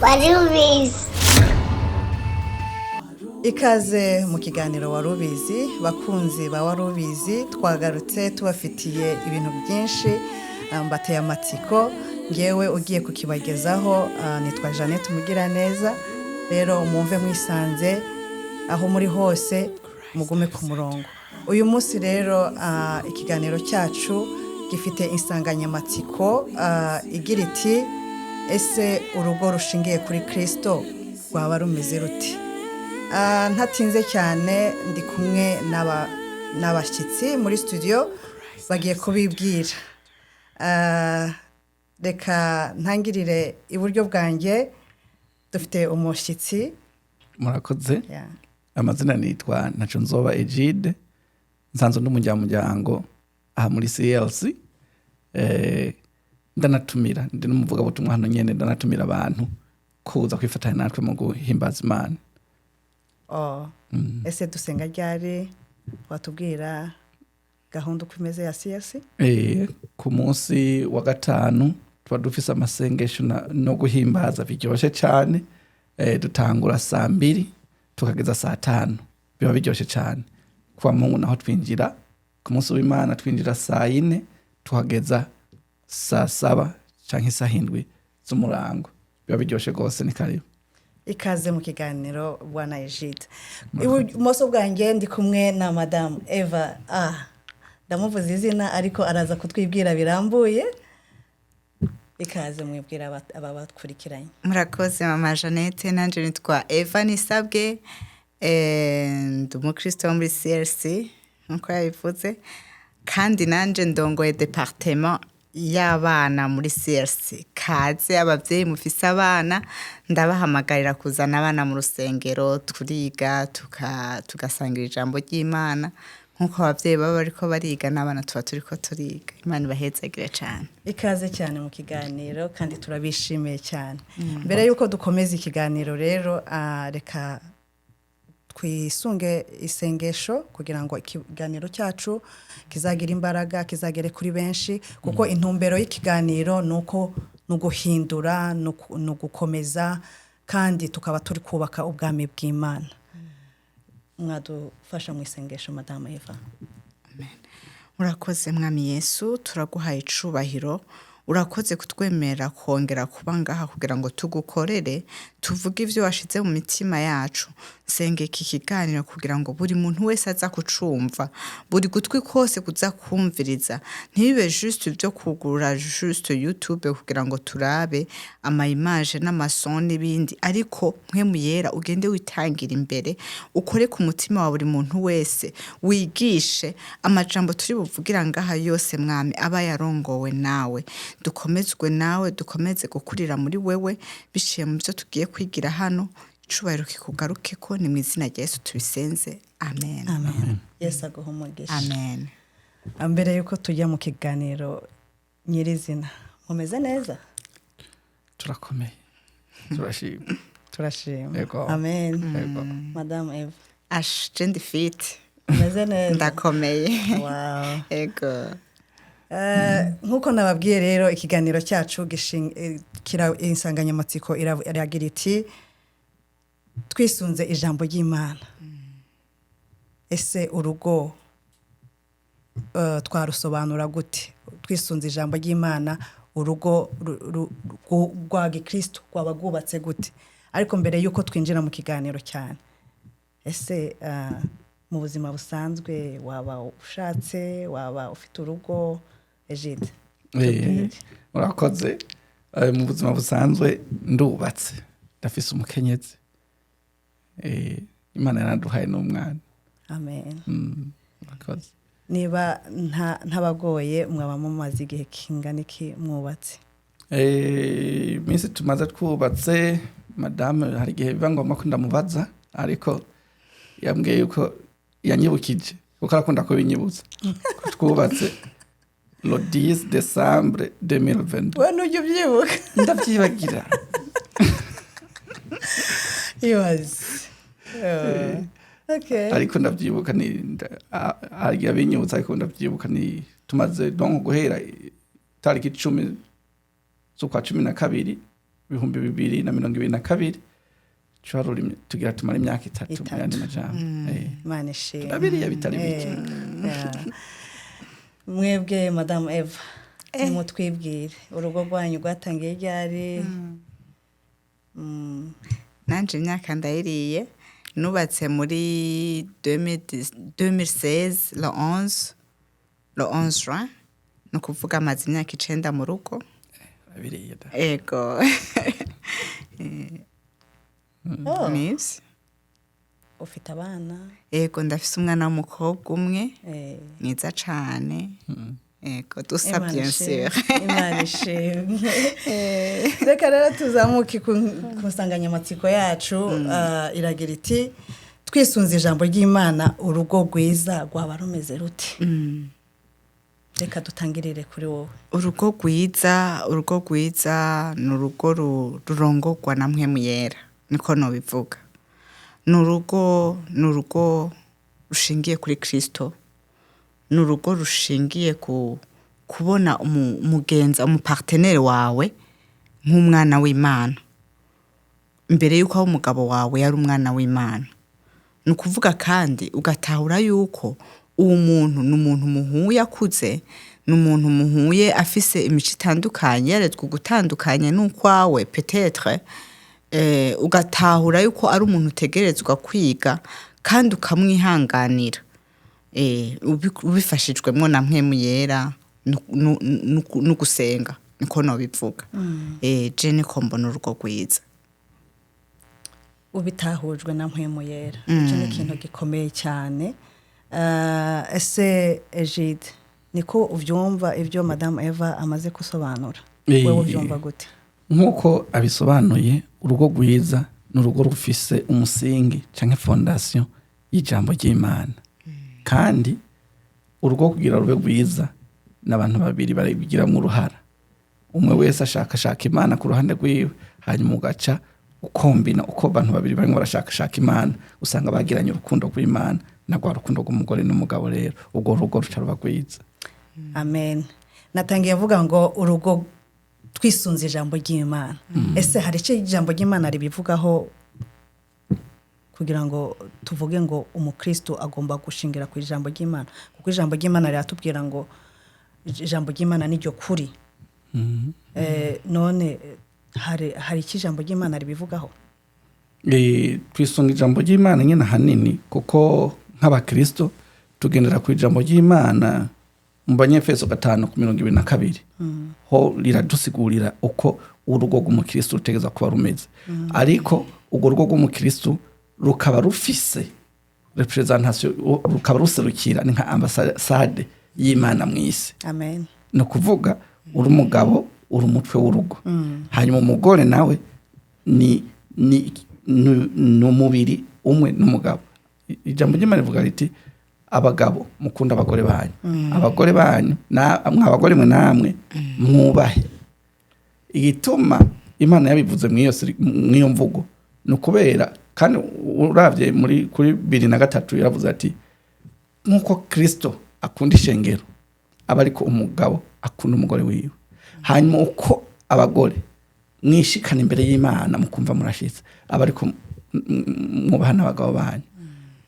Wari ubizi? Ikaze mu kiganiro Wari Ubizi. Bakunzi ba Wari Ubizi, twagarutse tubafitiye ibintu byinshi, mbateye amatsiko. Ngewe ugiye kukibagezaho nitwa Jeannette Mugiraneza. Rero mwumve mwisanze aho muri hose, mugume ku murongo. Uyu munsi rero ikiganiro cyacu gifite insanganyamatsiko igira iti: "Ese urugo rushingiye kuri Kirisito rwaba rumeze ruti?" Ntatinze cyane, ndi kumwe n'abashyitsi muri studio, bagiye kubibwira. Reka ntangirire iburyo bwanjye, dufite umushyitsi. Murakoze. Yeah. Amazina nitwa Ntaconzoba Egide, nsanzwe ndi umunyamuryango aha muri CLC. Ndanatumira, ndi n'umuvugabutumwa hano nyene, ndanatumira abantu kuza kwifatanya natwe mu guhimbaza Imana. Oh. Ese dusenga ryari? Watubwira gahunda uko imeze ya CLC? Ku munsi wa gatanu tuba dufise amasengesho no guhimbaza biryoshe cyane. Dutangura saa 2 tukageza saa 5, biba biryoshe cyane. Kuwa Mungu naho twinjira, ku munsi w'Imana twinjira saa 4 tukageza saa 7 canke saa 7 z'umurango, biba biryoshe rwose, ni karibu. Ikaze mu kiganiro, bwana Egide. Ibumoso bwanjye ndi kumwe na Madamu Eva. Ndamuvuza izina ariko araza kutwibwira birambuye. Ikaze, mwibwira aba bakurikiranye. Murakoze, mama Jeannette. Nanjye nitwa Eva Nisabwe, ndi umukristo wo muri CLC nk'uko yabivuze, kandi nanjye ndongoye département y'abana muri CLC. Kaze ababyeyi mufise abana, ndabahamagarira kuzana abana mu rusengero, turiga, tugasangira ijambo ry'Imana. Nk'uko ababyeyi baba bariko bariga, n'abana tuba turiko turiga. Imana ibahezagire cane. Ikaze cyane mu kiganiro kandi turabishimiye cyane. Mbere y'uko dukomeza ikiganiro rero, reka twisunge isengesho kugira ngo ikiganiro cyacu kizagire imbaraga, kizagere kuri benshi, kuko intumbero y'ikiganiro ni uko ni uguhindura, ni ugukomeza, kandi tukaba turi kubaka ubwami bw'Imana. Mwadufasha mu isengesho, Madamu Eva? Urakoze, Mwami Yesu, turaguhaye icubahiro. Urakoze kutwemerera kongera kuba ngaha kugira ngo tugukorere, tuvuge ibyo washize mu mitima yacu. Senga iki kiganiro kugira ngo buri muntu wese aza kucumva, buri gutwi kose kuza kumviriza, ntibibe juste ibyo kugurura juste YouTube kugira ngo turabe ama image n'ama son n'ibindi, ariko Mpwemu Yera ugende witangira imbere, ukore ku mutima wa buri muntu wese, wigishe amajambo turi buvugira ngaha yose. Mwami, aba yarongowe nawe, dukomezwe nawe, dukomeze gukurira muri wewe biciye mu byo tugiye kwigira hano. Icubahiro kikugaruke ko ni mu izina rya Yesu tubisenze, amen. Amen. Yesu aguha umugisha. Amen. Mbere y'uko tujya mu kiganiro nyirizina, mumeze neza? Turakomeye, turashima. Turashima. Yego. Amen. Yego. Madamu Eva? Ash, je ndi fit. Umeze neza? Ndakomeye. Wow. Ego. Nk'uko nababwiye rero, ikiganiro cyacu insanganyamatsiko iragira iti: "Twisunze ijambo ry'Imana, ese urugo twarusobanura gute?" Twisunze ijambo ry'Imana, urugo rwa gikristo rwaba rwubatse gute? Ariko mbere y'uko twinjira mu kiganiro cyane, ese mu buzima busanzwe waba ushatse, waba ufite urugo, Egide? Urakoze. Mu buzima busanzwe ndubatse, ndafise umukenyezi. Imana yaraduhaye n'umwana. Amen. Urakoze. Niba ntabagoye, mwaba mumaze igihe kingana iki mwubatse? Iminsi tumaze twubatse, madamu hari igihe biba ngombwa ko ndamubaza, ariko yambwiye yuko yanyibukije, kuko arakunda kubinyibutsa, ko twubatse le 10 décembre 2022. We ntujya ubyibuka? Ndavyibagira. Ibaze. Okay. Ariko ndavyibuka, ni hari igihe abinyibutsa, ariko ndavyibuka, ni tumaze donc guhera itariki 10 z'ukwa 12. 2022, cuharura tugira tumara imyaka 3 mu 3. yandi majambo. Imana ishimwe. Turabiriye bitari bike. Yeah. Mwebwe Madamu Eva, nimutwibwire urugo rwanyu rwatangiye ryari? Nanje imyaka ndayiriye. Nubatse muri 2016, le 11 juin, ni ukuvuga amaze imyaka 9 mu rugo. Turabiriye da. Ego. Oh, nivyo. Ufite abana? Ego, ndafise umwana w'umukobwa umwe mwiza cane. Ego, dusa Imana bien ishimwe. sûr. Imana ishimwe. Reka rero tuzamuke ku nsanganyamatsiko yacu. Iragira iti: "Twisunze ijambo ry'Imana, urugo rwiza rwaba rumeze rute?" Reka dutangirire kuri wowe. Urugo rwiza ni urugo rurongorwa na Mpwemu Yera, niko nobivuga. Ni urugo rushingiye kuri Kristo, ni urugo rushingiye ku kubona umugenzi, umu partenaire wawe nk'umwana w'Imana. Mbere y'uko aba umugabo wawe, yari umwana w'Imana. Ni ukuvuga kandi ugatahura yuko uwo muntu ni umuntu muhuye akuze, ni umuntu muhuye afise imico itandukanye, yarezwe ugutandukanye n'ukwawe peut-être. Ugatahura yuko ari umuntu utegerezwa kwiga kandi ukamwihanganira, ubifashijwemwo na Mpwemu Yera n'ugusenga, niko nobivuga. Je niko mbona urugo rwiza. Ubitahujwe na Mpwemu Yera, icyo ni ikintu gikomeye cyane. Ese Egide, niko ubyumva ibyo Madamu Eva amaze gusobanura? Wowe ubyumva gute? Nk'uko abisobanuye, urugo rwiza ni urugo rufise umusingi canke fondation y'ijambo ry'Imana. Kandi urugo kugira rube rwiza, n'abantu babiri barabigiramo uruhara. Umwe wese ashakashaka Imana ku ruhande rwiwe, hanyuma ugaca ukombina. Uko abantu babiri barimo barashakashaka Imana, usanga bagiranye urukundo rw'Imana na rwa rukundo rw'umugore n'umugabo. Rero urwo rugo ruca ruba rwiza. Amen. Natangiye mvuga ngo urugo twisunze ijambo ry'Imana. Ese hari icyo ijambo ry'Imana ribivugaho kugira ngo tuvuge ngo umukristo agomba gushingira ku ijambo ry'Imana? Kuko ijambo ry'Imana riratubwira ngo ijambo ry'Imana ni ryo kuri. None hari icyo ijambo ry'Imana ribivugaho? Twisunga ijambo ry'Imana nyine ahanini, kuko nk'abakristo tugendera ku ijambo ry'Imana mu Banyefeso 5:22. Ho riradusigurira uko urugo rw'umukristo rutegerezwa kuba rumeze, ariko urwo rugo rw'umukristo rukaba rufise représentation, rukaba ruserukira, ni nka ambasade y'Imana mu isi. Amen. Ni ukuvuga uri umugabo, uri umutwe w'urugo, hanyuma umugore nawe ni umubiri umwe n'umugabo. Ijambo ry'Imana rivuga riti: "Abagabo mukunda abagore banyu, abagore banyu mwa abagore mwe namwe mwubahe." Igituma Imana yabivuze mw'iyo mvugo ni ukubera kandi uravye muri kuri 2:3 yaravuze ati: "Nk'uko Kristo akunda ishengero, aba ariko umugabo akunda umugore wiwe." Hanyuma uko abagore mwishikana imbere y'Imana mukumva murashitse, aba ariko mwubaha n'abagabo banyu.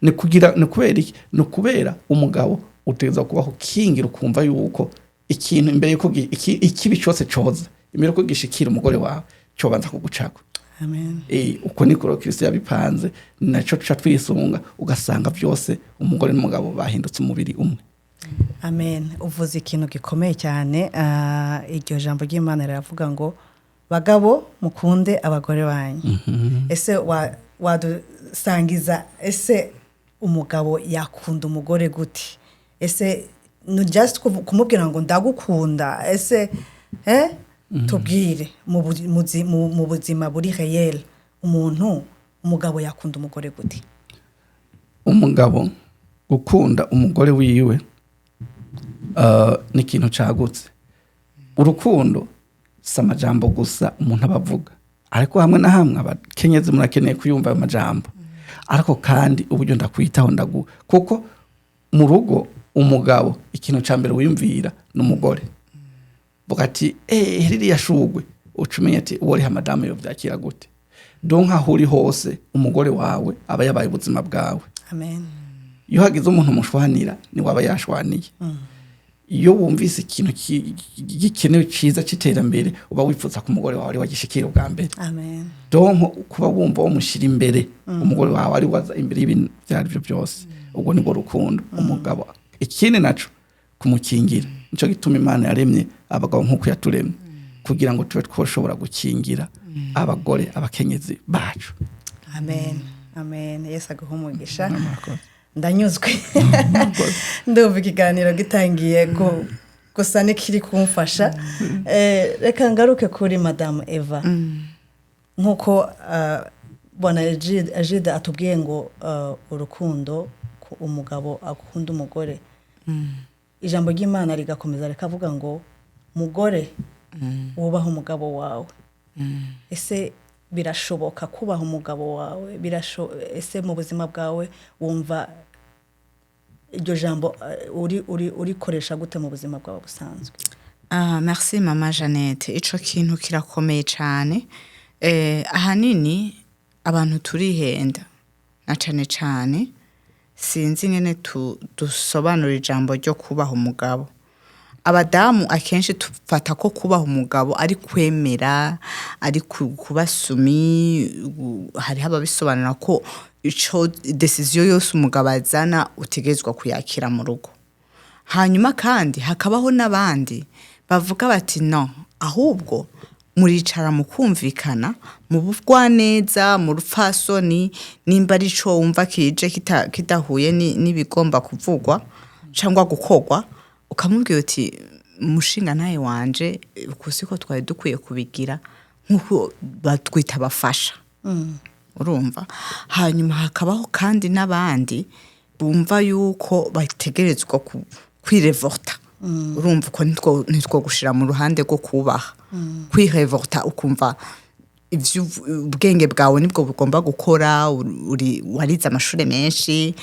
Ni kugira, ni kubera iki? Ni ukubera umugabo utegerezwa kubaho ukingira, ukumva yuko ikintu imbere yuko ikibi cyose coza imbere yuko gishikira umugore wawe, cyobanza kugucako. Amen. Uko niko rero Kristo yabipanze, ni naco tuca twisunga, ugasanga byose umugore n'umugabo bahindutse umubiri umwe. Amen. Uvuze ikintu gikomeye cyane. Iryo jambo ry'Imana riravuga ngo: "Bagabo, mukunde abagore banyu." Ese wadusangiza, ese umugabo yakunda umugore gute? Ese ni just kumubwira ngo "Ndagukunda"? Ese tubwire mu buzima buri réel, umuntu umugabo yakunda umugore gute? Umugabo gukunda umugore wiwe ni ikintu cagutse. Urukundo si amajambo gusa umuntu aba avuga, ariko hamwe na hamwe abakenyezi murakeneye kuyumva ayo majambo. Ariko kandi uburyo ndakwitaho, ndagu kuko mu rugo umugabo ikintu ca mbere wiyumvira ni umugore. Vuga ati: "Eh, ririya shugwe." Uca umenya ati uwo riha madamu yovyakira gute. Donc aho uri hose, umugore wawe aba yabaye ubuzima bwawe. Amen. Iyo hagize umuntu mushwanira, niwe aba yashwaniye. Iyo wumvise ikintu gikenewe ciza c'iterambere, uba wifuza ko umugore wawe ari wagishikira ubwa mbere. Amen. Donc kuba wumva wamushyira imbere, umugore wawe ari waza imbere y'ibintu ibyo ari byo byose, ubwo nibwo rukundo. Umugabo, ikindi naco, kumukingira. Nico gituma Imana yaremye abagabo nk'uko yaturemye, kugira ngo tube twoshobora gukingira abagore, abakenyezi bacu. Amen, amen. Yesu aguha umugisha. Murakoze. Ndanyuzwe, ndumva ikiganiro gitangiye gusa n'ikiri kumfasha. Reka ngaruke kuri Madamu Eva. Nk'uko bwana Egide atubwiye ngo urukundo ku umugabo akunda umugore, ijambo ry'Imana rigakomeza rikavuga ngo mugore, wubahe umugabo wawe. Ese birashoboka kubaha umugabo wawe? Ese mu buzima bwawe wumva iryo jambo uri urikoresha gute mu buzima bwawe busanzwe? Ah, merci Mama Jeannette. Ico kintu kirakomeye cane. Ahanini abantu turihenda, na cane cane sinzi ingene dusobanura ijambo ryo kubaha umugabo. Abadamu akenshi tufata ko kubaha umugabo ari kwemera, ari kuba soumis. Hariho ababisobanura ko ico décision yose umugabo azana utegerezwa kuyakira mu rugo. Hanyuma kandi hakabaho n'abandi bavuga bati no, ahubwo muricara mukumvikana mu bugwaneza, mu rupfasoni. Nimba ari ico wumva kije kidahuye n'ibigomba kuvugwa cyangwa gukorwa, ukamubwira uti mushinga ntaye wanje, uku siko twari dukwiye kubigira, nk'uko batwita abafasha, urumva. Hanyuma hakabaho kandi n'abandi bumva yuko bategerezwa kwirevolta, urumva. Uko nitwo gushira mu ruhande rwo kubaha. Kwirevolta, ukumva ivyo ubwenge bwawe nibwo bugomba gukora, uri warize amashuri menshi,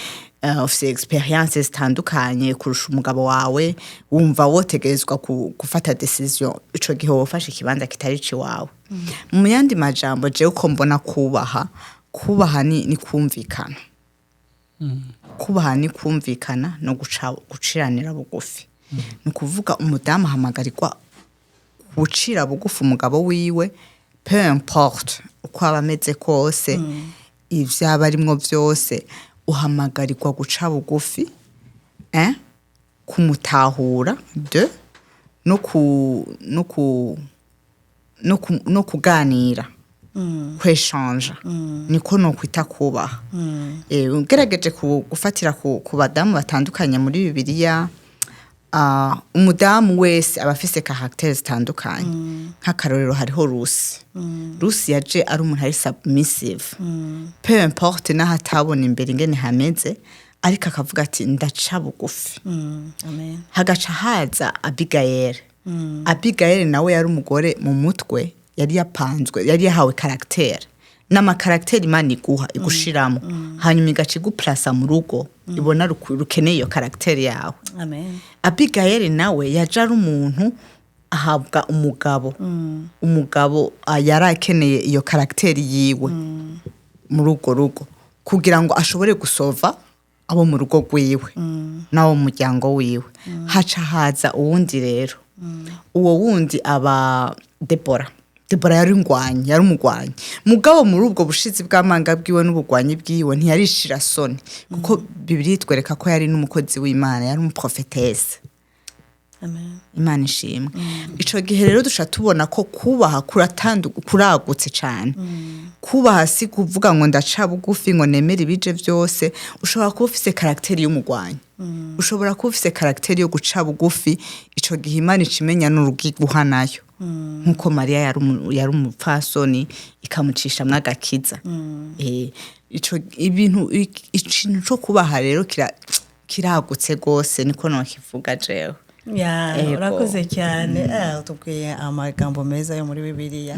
ufise expérience zitandukanye kurusha umugabo wawe, wumva wotegerezwa gufata décision. Ico gihe wofashe ikibanza kitari ciwawe. Mu yandi majambo, jewe uko mbona kubaha, kubaha ni kumvikana. Kubaha ni kumvikana no guciranira bugufi. Ni ukuvuga umudamu ahamagarirwa gucira bugufi umugabo wiwe, peu importe uko aba ameze kose, ivyaba arimwo vyose, uhamagarirwa guca bugufi, kumutahura de no kuganira, kweshanja. Niko nokwita kubaha. Ugerageje gufatira ku badamu batandukanye muri Bibiliya, umudamu wese aba afise caractère zitandukanye. Nk'akarorero, hariho Rusi. Rusi yaje ari umuntu ari submissive, peu importe n'aho atabona imbere ingene hameze, ariko akavuga ati ndaca bugufi. Amen. Hagaca haza Abigayeli. Abigayeli nawe yari umugore mu mutwe yari yapanzwe, yari yahawe caractère. N'amacaractère Imana iguha, igushiramo, hanyuma igaca iguplasa mu rugo ibona rukeneye iyo caractère yawe. Amen. Abigayeli nawe yaje ari umuntu ahabwa umugabo. Umugabo yari akeneye iyo caractère yiwe muri urwo rugo kugira ngo ashobore gusova abo mu rugo rwiwe n'abo mu muryango wiwe. Haca haza uwundi rero, uwo wundi aba Debora. Debora yari ingwanyi, yari umugwanyi. Mugabo muri ubwo bushizi bw'amanga bwiwe n'ubugwanyi bwiwe, ntiyarishira soni, kuko Bibiliya itwereka ko yari n'umukozi w'Imana, yari umuprophétesse. Amen. Imana ishimwe. Ico gihe rero duca tubona ko kubaha kuragutse cane. Kubaha si kuvuga ngo ndaca bugufi, ngo nemere ibije byose. Ushobora kuba ufise caractère y'umugwanyi, ushobora kuba ufise caractère yo guca bugufi. Ico gihe Imana ica imenya n'urugo iguha nayo, nk'uko Mariya yari umupfasoni, ikamucishamwo agakiza. Ico ibintu, ikintu co kubaha rero kiragutse rwose, niko nokivuga jewe. Ya. Ego. Urakoze cyane. Utubwiye amagambo meza yo muri Bibiliya.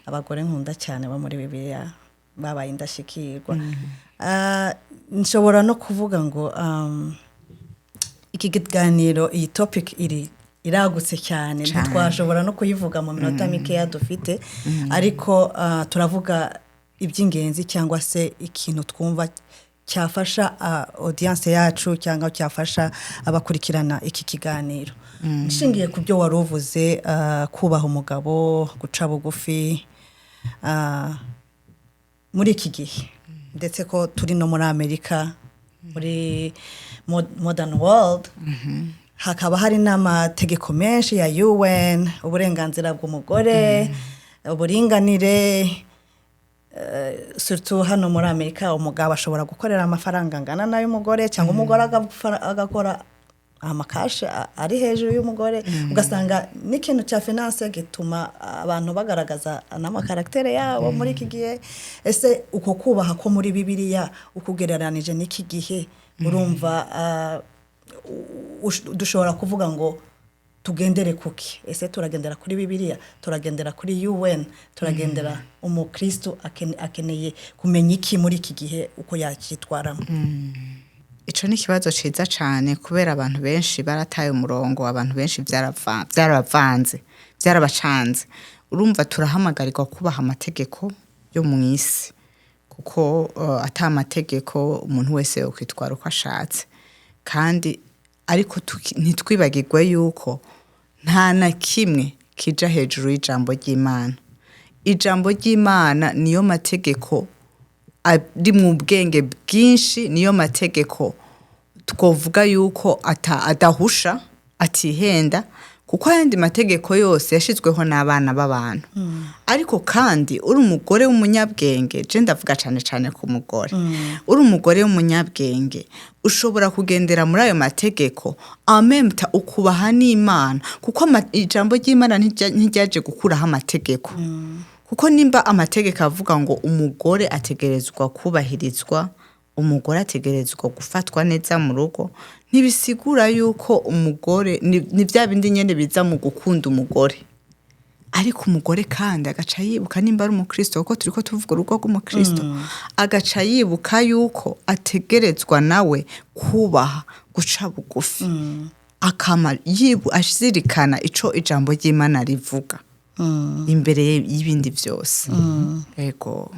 Abagore nkunda cyane bo muri Bibiliya babaye indashyikirwa. Nshobora no kuvuga ngo iki kiganiro, iyi topic iri Iragutse cyane. Cane. Ntitwashobora no kuyivuga mu minota mikeya dufite, ariko turavuga iby'ingenzi cyangwa se ikintu twumva cyafasha audience yacu cyangwa cyafasha abakurikirana iki kiganiro. Nshingiye ku byo wari uvuze, kubaha umugabo, guca bugufi, muri iki gihe, ndetse ko turi no muri Amerika, muri modern world, hakaba hari n'amategeko menshi ya UN, uburenganzira bw'umugore, uburinganire, surtout hano muri Amerika umugabo ashobora gukorera amafaranga angana n'ay'umugore, cyangwa umugore agakora amakashi ari hejuru y'umugore, ugasanga n'ikintu cya finance gituma abantu bagaragaza n'amacaractère yabo muri iki gihe. Ese uko kubaha ko muri Bibiliya ukugereranije n'iki gihe, urumva dushobora kuvuga ngo tugendere kuki? Ese turagendera kuri Bibiliya, turagendera kuri UN, turagendera umukristo akeneye kumenya iki muri iki gihe, uko yacyitwaramo? Ico ni ikibazo ciza cane, kubera abantu benshi barataye umurongo, abantu benshi byarabavanze, byarabacanze. Urumva, turahamagarirwa kubaha amategeko yo mu isi, kuko ata amategeko umuntu wese yokwitwara uko ashatse. Kandi ariko ntitwibagirwe yuko nta na kimwe kija hejuru y'ijambo ry'Imana. Ijambo ry'Imana niyo mategeko ari mu bwenge bwinshi, niyo mategeko twovuga yuko adahusha, atihenda, kuko ayandi mategeko yose yashizweho n'abana b'abantu. Ariko kandi uri umugore w'umunyabwenge, je ndavuga cane cane ku mugore, uri umugore w'umunyabwenge ushobora kugendera muri ayo mategeko, amemta ukubaha n'Imana, kuko ijambo ry'Imana ntiryaje gukuraho amategeko. Kuko nimba amategeko avuga ngo umugore ategerezwa kubahirizwa, umugore ategerezwa gufatwa neza mu rugo, ntibisigura yuko umugore ni bya bindi nyene biza mu gukunda umugore. Ariko umugore kandi agaca yibuka, nimba ari umukristo, kuko turiko tuvuga urugo rw'umukristo, agaca yibuka yuko ategerezwa nawe kubaha, guca bugufi, akama azirikana ico ijambo ry'Imana rivuga imbere y'ibindi byose. Ego.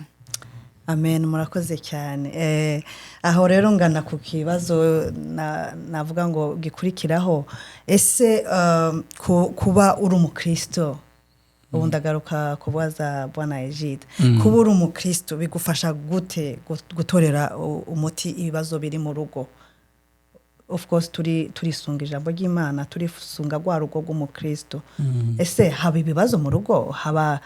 Amen, murakoze cyane. Aho rero ngana ku kibazo navuga ngo gikurikiraho. Ese kuba uri umukristo, ubu ndagaruka kubaza bwana Egide, kuba uri umukristo bigufasha gute gutorera umuti ibibazo biri mu rugo? Of course turisunga ijambo ry'Imana, turisunga rwa rugo rw'umukristo. Ese haba ibibazo mu rugo? Haba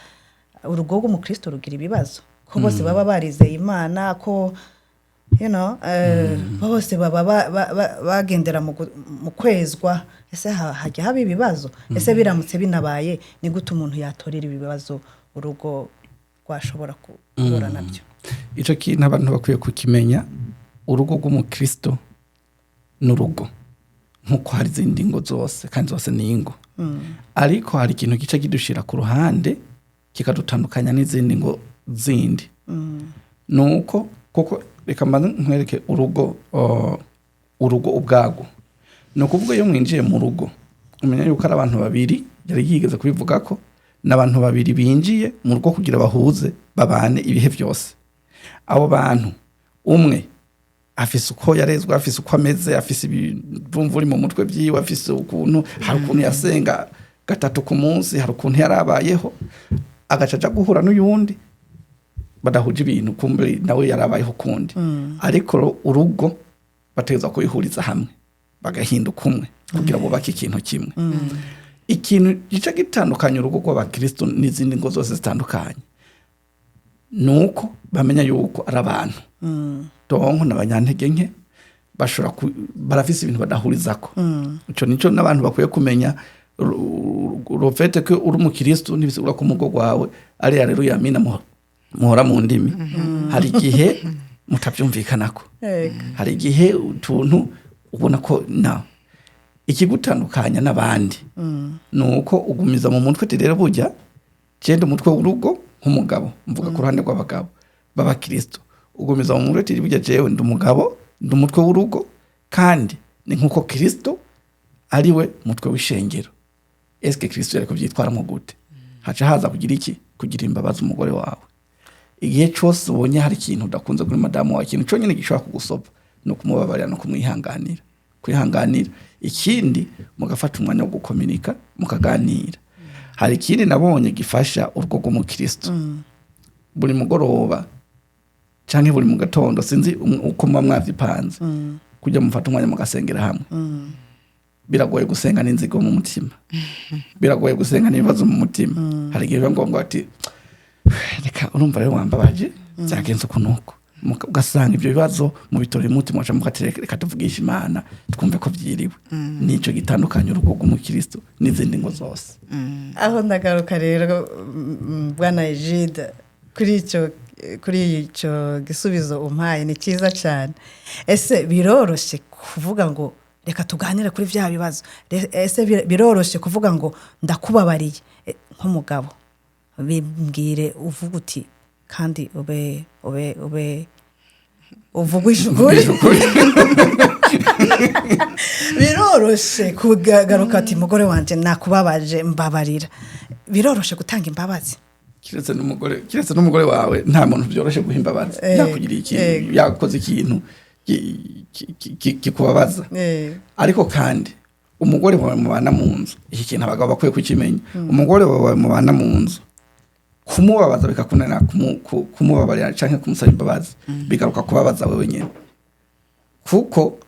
urugo rw'umukristo rugira ibibazo, ko bose baba barizeye Imana, ko bose baba bagendera mu kwezwa? Ese hajya haba ibibazo? Ese biramutse binabaye, ni gute umuntu yatorera ibibazo urugo rwashobora guhura nabyo? Icyo kintu abantu bakwiye kukimenya: urugo rw'umukristo ni urugo nk'uko hari izindi ngo zose, kandi zose ni ingo. Ariko hari ikintu gice kidushira ku ruhande, kikadutandukanya n'izindi ngo zindi, ni uko kuko reka mbanze nkwereke urugo, urugo ubwarwo. Ni ukuvuga, iyo mwinjiye mu rugo, umenya yuko ari abantu babiri, yari yigeze kubivuga ko ni abantu babiri binjiye mu rugo kugira bahuze, babane ibihe byose. Abo bantu, umwe afise uko yarezwe, afise uko ameze, afise ibivumvuri mu mutwe byiwe, afise ukuntu, hari ukuntu yasenga gatatu ku munsi, hari ukuntu yarabayeho, agaca aja guhura n'uyundi badahuje ibintu, kumbe nawe yarabayeho ukundi. Ariko urugo bategerezwa kubihuriza hamwe, bagahinduka umwe kugira bubake ikintu kimwe. Ikintu gica gitandukanya urugo rw'abakristo n'izindi ngo zose zitandukanye ni uko bamenya yuko ari abantu, donc n'abanyantege nke, bashobora barafise ibintu badahurizako. Ico nico n'abantu bakwiye kumenya. Le fait ko uri umukristo ntibisigura ko umugo rwawe ari haleluya, amina, muhora mu ndimi. Hari igihe mutavyumvikanako, hari igihe utuntu ubona ko na ikigutandukanya n'abandi ni uko ugumiza mu mutwe ati: "Rero burya genda umutwe w'urugo nk'umugabo." Mvuga ku ruhande rw'abagabo b'abakristo, ugumiza mu mutwe ati: "Burya jewe ndi umugabo, ndi umutwe w'urugo, kandi ni nk'uko Kristo ari we mutwe w'ishengero." Eske Kristo yari kuvyitwaramo gute? Haca haza kugira iki? Kugira imbabazi umugore wawe. Igihe cyose ubonye hari ikintu udakunze kuri madamu wawe, ikintu cyonyine gishobora kugusopa ni ukumubabarira no kumwihanganira, kwihanganira. Ikindi, mugafata umwanya wo gukominika, mukaganira. Hari ikindi nabonye gifasha urugo rw'umukristo: buri mugoroba canke buri mu gatondo, sinzi uko muba mwavyipanze, kujya mufata umwanya mugasengera hamwe. Biragoye gusenga n'inzigo mu mutima, biragoye gusenga n'ibibazo mu mutima. Hari igihe biba ngombwa ati: "Reka, urumva rero wambabaje, byagenze uku nuku." Ugasanga ibyo bibazo mubitorera umutima, mugaca mugatira: "Reka tuvugishe Imana, twumve ko byiriwe." Nico gitandukanye urugo rw'umukristo n'izindi ngo zose. Aho ndagaruka rero, bwana Egide, kuri icyo gisubizo umpaye, ni cyiza cyane. Ese biroroshye kuvuga ngo reka tuganire kuri bya bibazo? Ese biroroshye kuvuga ngo ndakubabariye? Nk'umugabo bimbwire, uvuga uti kandi ube uvugisha ukuri, biroroshye kugaruka ati: "Mugore wanjye, nakubabaje, mbabarira"? Biroroshye gutanga imbabazi? Kiretse n'umugore wawe, nta muntu byoroshye guha imbabazi. Yakugiriye ikintu, yakoze ikintu kikubabaza. Ariko kandi umugore wawe mubana mu nzu, iki kintu abagabo bakwiye kukimenya: umugore wawe mubana mu nzu, kumubabaza bikakunanira kumubabarira canke kumusaba imbabazi, bigaruka kubabaza wewe nyene. Kuko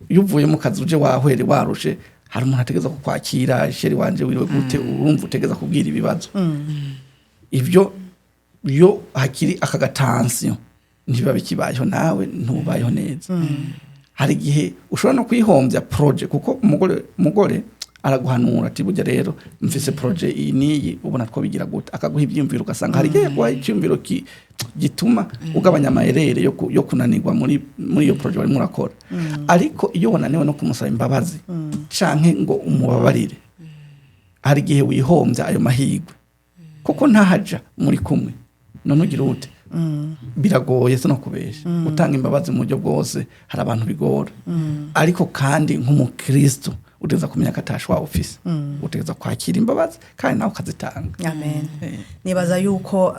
iyo uvuye mu kazi uje wahwere, warushe, hari umuntu ategeza kukwakira: "Chéri wanje, wiriwe gute?" Urumva utegeza kubwira ibibazo. Ibyo iyo hakiri aka ga tension, ntibiba bikibayeho, nawe ntubayeho neza. Hari igihe ushobora no kwihombya projet, kuko umugore araguhanura ati: "Burya rero mfise projet iyi n'iyi, ubona twobigira gute?" Akaguha ibyiyumviro, ugasanga hari igihe yaguhaye icyumviro gituma ugabanya amayerere yo kunanirwa muri iyo projet barimo urakora. Ariko iyo wananiwe no kumusaba imbabazi canke ngo umubabarire, hari igihe wihombya ayo mahirwe, kuko ntahaja muri kumwe. None ugira ute? Biragoye, si no kubesha. Gutanga imbabazi mu buryo bwose, hari abantu bigora. Ariko kandi nk'umukristo utegereza kumenya ko atashwa ufise, utegereza kwakira imbabazi kandi nawe ukazitanga. Amen. Nibaza yuko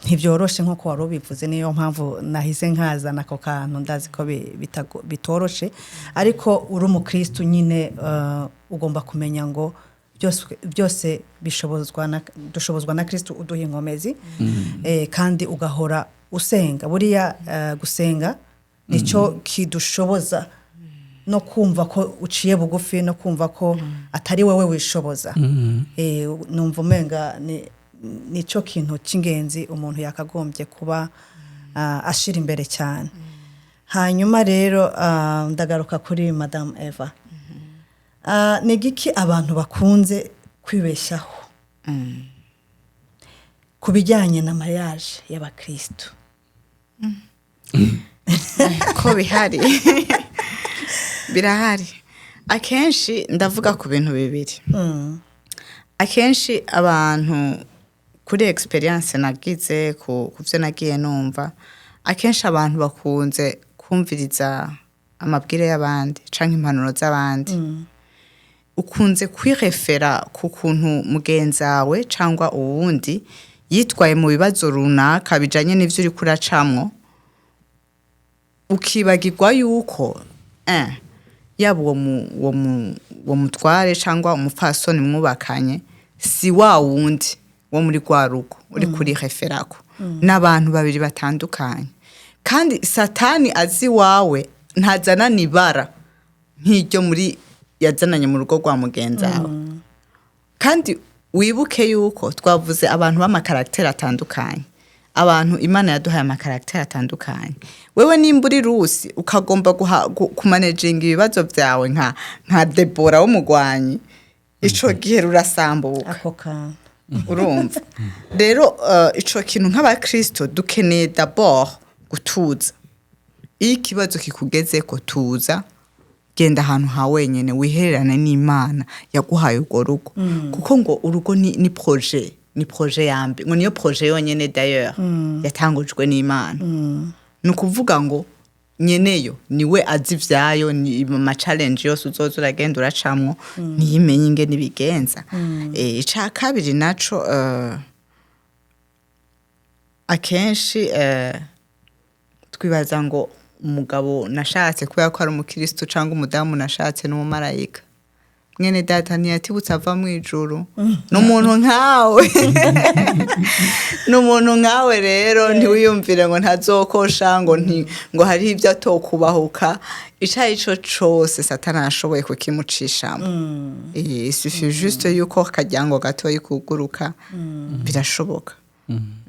ntibyoroshe nk'uko wari ubivuze, niyo mpamvu nahise nkazana ako kantu. Ndazi ko bitoroshe, ariko uri umukristu nyine, ugomba kumenya ngo byose byose bishobozwa na dushobozwa na Kristu uduha inkomezi. Kandi ugahora usenga. Buriya gusenga nicyo kidushoboza no kumva ko uciye bugufi, no kumva ko atari wowe wishoboza. Numva umenga ni nicyo kintu cy'ingenzi umuntu yakagombye kuba ashira imbere cyane. Hanyuma rero ndagaruka kuri Madamu Eva. Ni igiki abantu bakunze kwibeshyaho ku bijyanye na mariage y'abakristu? Ko bihari, birahari. Akenshi ndavuga ku bintu bibiri. Akenshi abantu, kuri expérience nagize, ku byo nagiye numva, akenshi abantu bakunze kumviriza amabwire y'abandi canke impanuro z'abandi. Ukunze kwirefera ku kuntu mugenzi wawe cyangwa uwundi yitwaye mu bibazo runaka bijanye n'ivyo uriko uracamwo, ukibagirwa yuko yaba uwo mutware cyangwa umupfasoni mwubakanye si wa wundi wo muri rwa rugo uri kuri referako. N'abantu babiri batandukanye. Kandi Satani azi iwawe ntazanana ibara nk'iryo muri yazananye mu rugo rwa mugenzi wawe. Kandi wibuke yuko twavuze abantu b'ama caractères atandukanye, abantu Imana yaduhaye ama caractères atandukanye. Wewe nimba uri Rusi, ukagomba kumanaginga ibibazo byawe nka Debora w'umugwanyi, ico gihe rurasambuka. Ako kantu. Urumva rero, ico kintu nk'abakristo dukeneye d'abord gutuza. Iyo ikibazo kikugezeko, tuza, genda ahantu ha wenyene, wihererane n'Imana yaguhaye urwo rugo. Kuko ngo urugo ni projet, ni projet yambe, ngo niyo projet yonyene d'ailleurs yatangujwe n'Imana. Ni ukuvuga ngo Nyeneyo niwe azi ivyayo, ni ma challenge yose uzoza uragenda uracamwo, ntiyimenye ingene ibigenza. Ica kabiri naco, akenshi twibaza ngo umugabo nashatse kubera ko ari umukristo cyangwa umudamu nashatse n'umumarayika. Mwene data, ntiyatibutse ava mu ijuru, ni umuntu nkawe, ni umuntu nkawe. Rero ntiwiyumvire ngo ntazokosha, ngo nti ngo hariho ibyo atokubahuka. Ico ari cyo cose Satani arashoboye kukimucishamo. Il suffit juste yuko akaryango gatoyi kuguruka, birashoboka.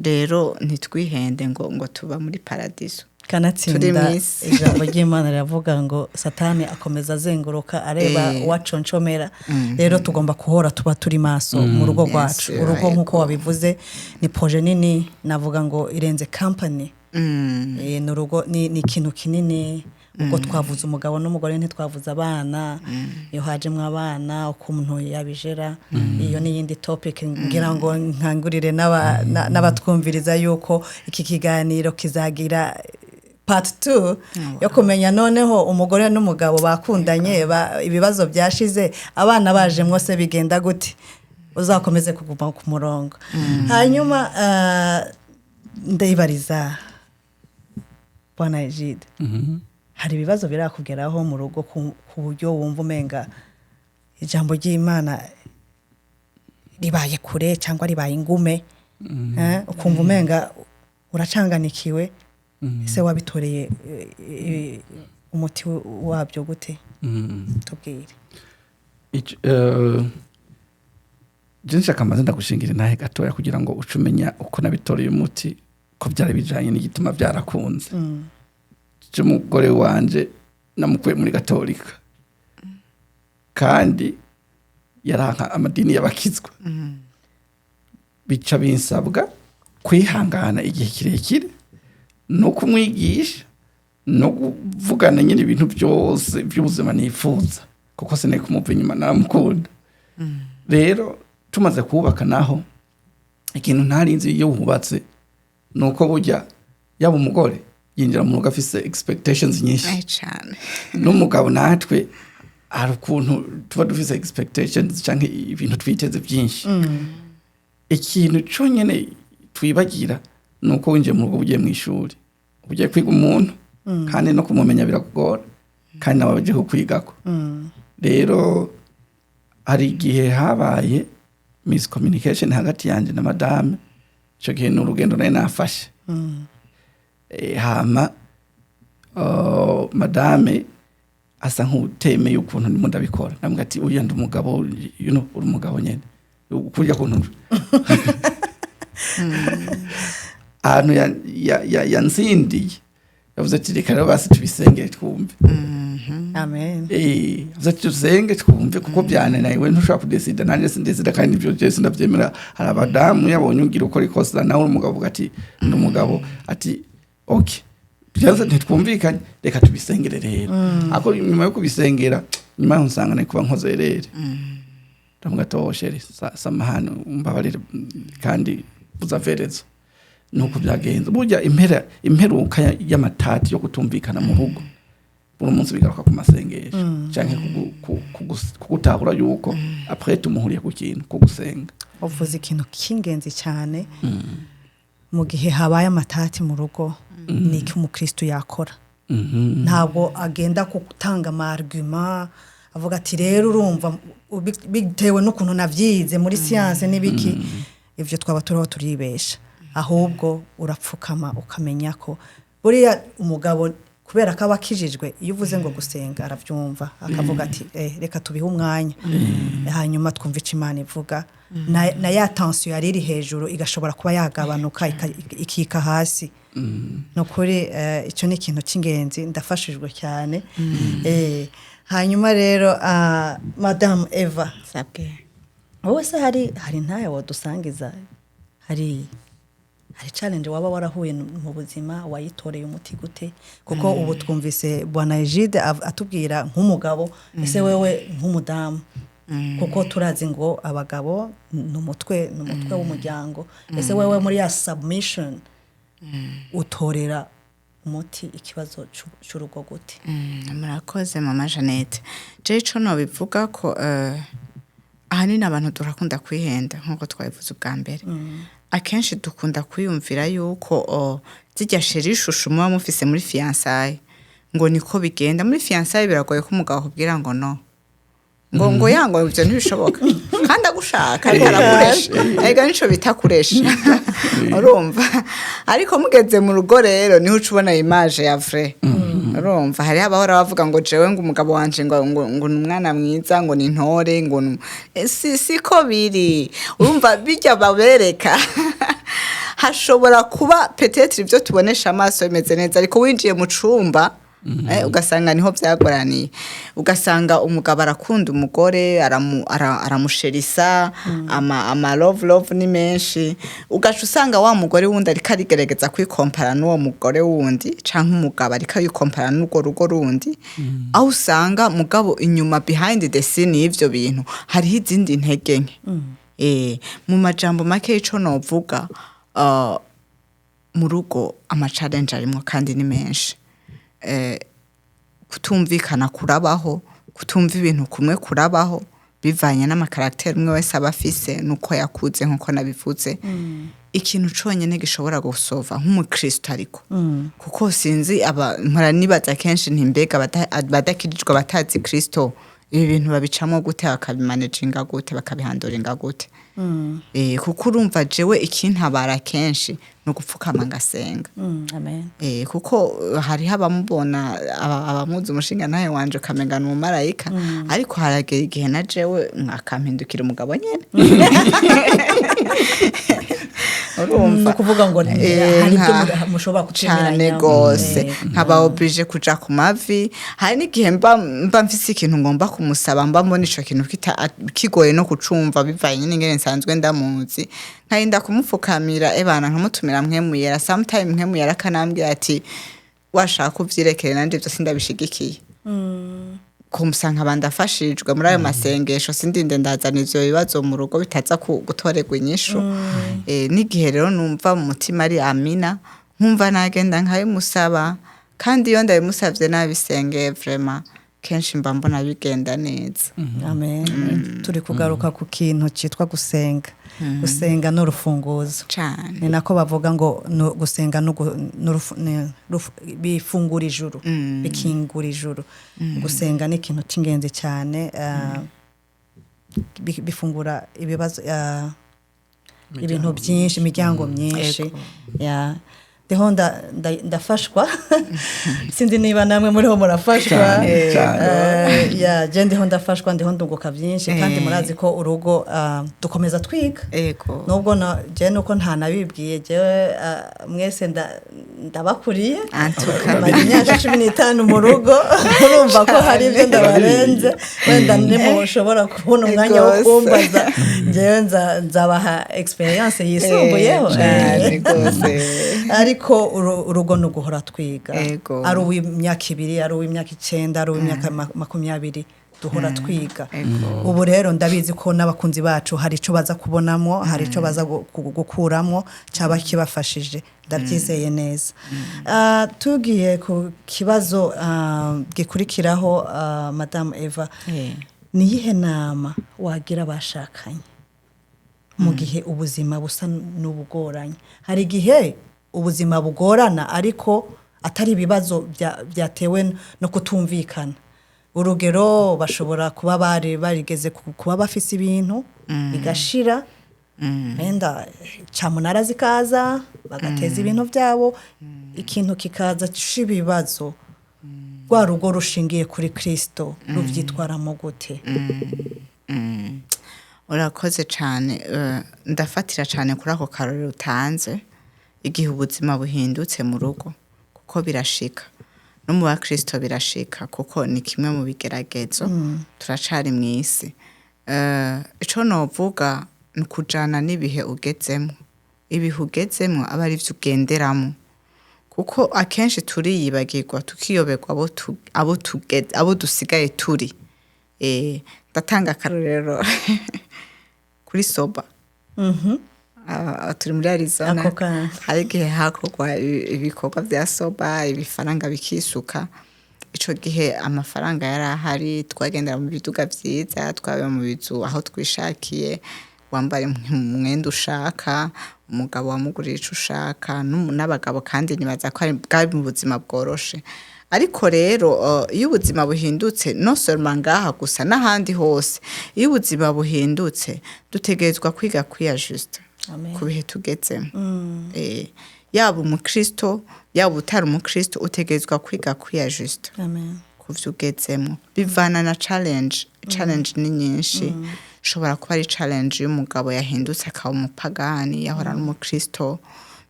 Rero ntitwihende ngo tuba muri paradiso. Turi Kanatsinda mw'isi. Ijambo ry'Imana riravuga ngo Satani akomeza azenguruka areba uwaconshomera. Rero tugomba guhora tuba turi maso mu rugo rwacu. Urugo, nk'uko wabivuze, ni projet nini, navuga ngo irenze company. Ni urugo ni ikintu kinini. Ubwo twavuze umugabo n'umugore, ntitwavuze abana. Iyo hajemo abana, ukuntu yabijera, iyo ni iyindi topic. Ngira ngo nkangurire n'abatwumviriza yuko iki kiganiro kizagira part 2 yo kumenya noneho umugore n'umugabo bakundanye, ibibazo byashize, abana bajemwo se bigenda gute, uzakomeze kuguma ku murongo. Hanyuma ndayibariza bwana Egide: hari ibibazo birakugeraho mu rugo ku buryo wumva umenga ijambo ry'Imana ribaye kure cyangwa ribaye ingume, ukumva umenga uracanganikiwe? Ese wabitoreye umuti wabyo gute? Tubwire. Je nshaka amaze ndagushingira intahe gatoya kugira ngo uce umenya uko nabitoreye umuti, ko byari bijanye n'igituma byarakunze. Je umugore wanje namukuye muri Gatolika, kandi yaranka amadini y'abakizwa. Bica binsabwa kwihangana igihe kirekire no kumwigisha no kuvugana nyine ibintu byose by'ubuzima nifuza, kuko sinari kumuva inyuma, naramukunda. Rero tumaze kubaka naho, ikintu ntarinzi iyo wubatse ni uko burya yaba umugore yinjira mu rugo afise expectations nyinshi, Cane. n'umugabo natwe hari ukuntu tuba dufise expectations canke ibintu twiteze byinshi. Ikintu conyene twibagira ni uko winjiye mu rugo ugiye mu ishuri, ugiye kwiga umuntu, kandi no kumumenya birakugora, kandi nawe abaje kukwigako. Rero hari igihe habaye miscommunication hagati yanje na madame. Ico gihe ni urugendo nari nafashe. Hama madame asa nk'utemeye ukuntu ndimo ndabikora. Ndamubwira ati: "Uriya ndi umugabo, uri umugabo nyene kurya kuntu." Ahantu yanzindiye, yavuze ati: "Reka rero basi tubisengere twumve." Amen. Yavuze ati: "Dusenge twumve, kuko byananiwe, we ntushobora kudesida, nanjye sindesida, kandi ibyo byose ndabyemera." Hari abadamu yabonye ugira ukora ikosa, nawe uri umugabo, uvuga ati: "Ndi umugabo." Ati: "Okay, byanze, ntitwumvikanye, reka tubisengere." Rero ariko nyuma yo kubisengera, nyuma yaho nsanga nari kuba nkoze rere. Ndavuga ati: "Oh chérie, samahani, umbabarire, kandi buzaverezo." Nuko byagenze. Burya impera imperuka y'amatati yo kutumvikana mu rugo, buri munsi bigaruka ku masengesho canke kugutahura yuko après tumuhuriye ku kintu kugusenga. Uvuze ikintu cy'ingenzi cyane. Mu gihe habaye amatati mu rugo, ni iki umukristo yakora? Ntabwo agenda gutanga ama arguments avuga ati: "Rero urumva, bitewe n'ukuntu nabyize muri siyanse n'ibiki." Ibyo twaba turiho turibesha. Ahubwo urapfukama, ukamenya ko buriya umugabo, kubera ko aba akijijwe, iyo uvuze ngo gusenga arabyumva, akavuga ati: "Reka tubihe umwanya, hanyuma twumve icyo Imana ivuga." Na ya tension yari iri hejuru igashobora kuba yagabanuka, ikika hasi. Ni ukuri, icyo ni ikintu cy'ingenzi, ndafashijwe cyane. Hanyuma rero, madamu Eva, Sabwe. wowe se hari ntayo wadusangiza? Hari challenge waba warahuye mu buzima, wayitoreye umuti gute? Kuko ubu twumvise bwana Egide atubwira nk'umugabo. Ese wewe nk'umudamu, kuko turazi ngo abagabo ni umutwe w'umuryango, ese wewe muri ya submission utorera umuti ikibazo c'urugo gute? Murakoze mama Jeannette. Je ico nobivuga ko ahanini abantu turakunda kwihenda, nk'uko twabivuze ubwa mbere. Akenshi dukunda kwiyumvira yuko zirya chéri chouchou muba mufise muri fiançailles ngo niko bigenda. Muri fiançailles biragoye ko umugabo akubwira ngo no, ngo yango ivyo ntibishoboka, kandi agushaka, ariko arakuresha. Ega nico bita kuresha, urumva? Ariko mugeze mu rugo rero niho uca ubona image ya vrai, urumva? Hariho abahora bavuga ngo jewe ngo umugabo wanje ngo ni umwana mwiza, ngo ni intore, ngo si siko biri. Urumva, bijya babereka hashobora kuba peut-être ibyo tubonesha amaso bimeze neza, ariko winjiye mu cumba ugasanga niho byagoraniye. Ugasanga umugabo arakunda umugore, aramusherisa, ama love love ni menshi. Ugaca usanga wa mugore wundi ariko arigerageza kwikompara n'uwo mugore wundi, canke umugabo ariko yikompara n'urwo rugo rundi, aho usanga mugabo inyuma, behind the scene y'ivyo bintu, hariho izindi ntege nke. Mu majambo make, ico novuga, mu rugo ama challenge arimwo kandi ni menshi. Kutumvikana kurabaho, kutumva ibintu kumwe kurabaho, bivanye n'ama caractère umwe wese aba afise nuko yakuze. Nkuko nabivuze, ikintu conyene gishobora gusova nk'umukristo, ariko kuko sinzi, aba mpora nibaza kenshi nti mbega abadakirijwe, batazi Kristo, ibi bintu babicamo gute, bakabimanejinga gute, bakabihanduringa gute? Kuko urumva, jewe ikintabara kenshi ni ugupfukama ngasenga. Amen. Kuko hariho abamubona, abamuzi umushinga nawe wanje, ukamenga ni umumarayika, ariko haragera igihe na jewe akampindukira umugabo nyene, urumva? Ni ukuvuga ngo hari ibyo mushobora cane kutemeranya. Gose nkaba obligé kuja ku mavi. Hari n'igihe mba mfise ikintu ngomba kumusaba, mba mbona ico kintu kigoye no kucumva bivanye n'ingene nsanzwe ndamuzi, nkarinda kumupfukamira, ebana nkamutumira Mpwemu Yera. Sometime Mpwemu Yera akanambwira ati washaka uvyirekere, nanje ivyo sindabishigikiye. Kumusa nkaba ndafashijwe muri ayo masengesho, sindinde ndazana ivyo bibazo mu rugo bitaza gutorerwa inyishu. N'igihe rero numva mu mutima ari amina, nkumva nagenda nkabimusaba, kandi iyo ndabimusavye nabisengeye, vraiment kenshi mba mbona bigenda neza. Amen. Turi kugaruka ku kintu cyitwa gusenga. Gusenga ni urufunguzo. Cane. Ni nako bavuga ngo gusenga bifungura ijuru, bikingura ijuru. Gusenga ni ikintu cy'ingenzi cyane, bifungura ibibazo, ibintu byinshi, imiryango myinshi. Ya, ndiho ndafashwa, sinzi niba namwe muriho murafashwa. Cyane, cyane. Ya, je ndiho ndafashwa, ndiho ndunguka byinshi, kandi murazi ko urugo dukomeza twiga. Nubwo na je nuko ntanabibwiye, jewe mwese ndabakuriye. Antuka. Maze imyaka 15 mu rugo, urumva ko hari ibyo ndabarenze. Wenda nimushobora kubona umwanya wo kumbaza, njyewe nzabaha experience yisumbuyeho. Cane gose. Ariko urugo ni uguhora twiga. Ari uw'imyaka 2, ari uw'imyaka 9, ari uw'imyaka 20, duhora twiga. Ubu rero ndabizi ko n'abakunzi bacu hari icyo baza kubonamo, hari icyo baza gukuramo cyaba kibafashije, ndabyizeye neza. Tugiye ku kibazo gikurikiraho, Madamu Eva, ni iyihe nama wagira abashakanye mu gihe ubuzima busa n'ubugoranye? Hari igihe ubuzima bugorana ariko atari ibibazo byatewe no kutumvikana. Urugero, bashobora kuba bari barigeze kuba bafise ibintu bigashira, wenda cyamunara zikaza bagateza ibintu byabo, ikintu kikaza c'ibibazo. Rwa rugo rushingiye kuri Kristo ruvyitwaramo gute? Urakoze cyane. Ndafatira cyane kuri ako karori utanze, igihe ubuzima buhindutse mu rugo, kuko birashika no mu bakristo, birashika kuko ni kimwe mu bigeragezo, turacari mu isi. Ico novuga ni ukujana n'ibihe ugezemo. Ibihe ugezemo aba ari vyo ugenderamo, kuko akenshi turiyibagirwa, tukiyoberwa abo dusigaye turi. Ndatanga akarorero kuri soba. Turi muri Arizona. Ako kantu. Hari igihe hakorwa ibikorwa bya soba, ibifaranga bikisuka. Ico gihe amafaranga yari ahari, twagendera mu biduga vyiza, twaba mu bizu aho twishakiye, wambara umwenda ushaka, umugabo wamugurira ico ushaka, n'abagabo kandi nibaza ko ari bwari mu buzima bworoshe. Ariko rero iyo ubuzima buhindutse, non seulement ngaha gusa, n'ahandi hose, iyo ubuzima buhindutse dutegerezwa kwiga kwiyajusta Amen. ku bihe tugezemo. Yaba umukristo, yaba utari umukristo, utegerezwa kwiga kwiyajusta Amen. ku vyo ugezemo, bivana na challenge. Challenge ni nyinshi. Ishobora kuba ari challenge y'umugabo yahindutse akaba umupagani, yahora ari umukristo.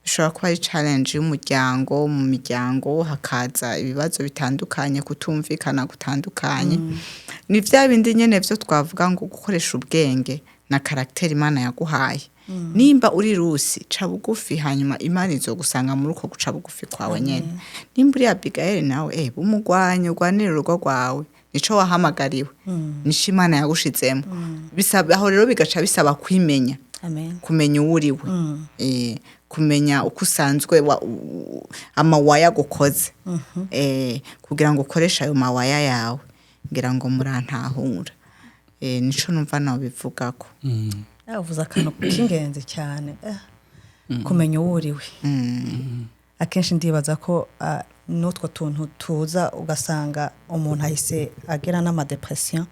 Bishobora kuba ari challenge y'umuryango, mu miryango hakaza ibibazo bitandukanye, kutumvikana gutandukanye. Ni vya bindi nyene vyo twavuga ngo gukoresha ubwenge na caractère Imana yaguhaye. Nimba uri Rusi, ca bugufi, hanyuma Imana izogusanga muri uko guca bugufi kwawe nyene. Nimba uri Abigail nawe, bumugwanye, urwanire urugo rwawe, nico wahamagariwe, nico Imana yagushizemo. Bisaba aho rero, bigaca bisaba kwimenya, Amen. kumenya uwo uriwe, kumenya uko usanzwe amawaya agukoze, kugira ngo ukoreshe ayo mawaya yawe. Ngira ngo murantahura. Nico numva nobivugako. Uvuze akantu k'ingenzi cyane, kumenya uwo uriwe. Akenshi ndibaza ko n'utwo tuntu tuza ugasanga umuntu ahise agira n'ama dépression,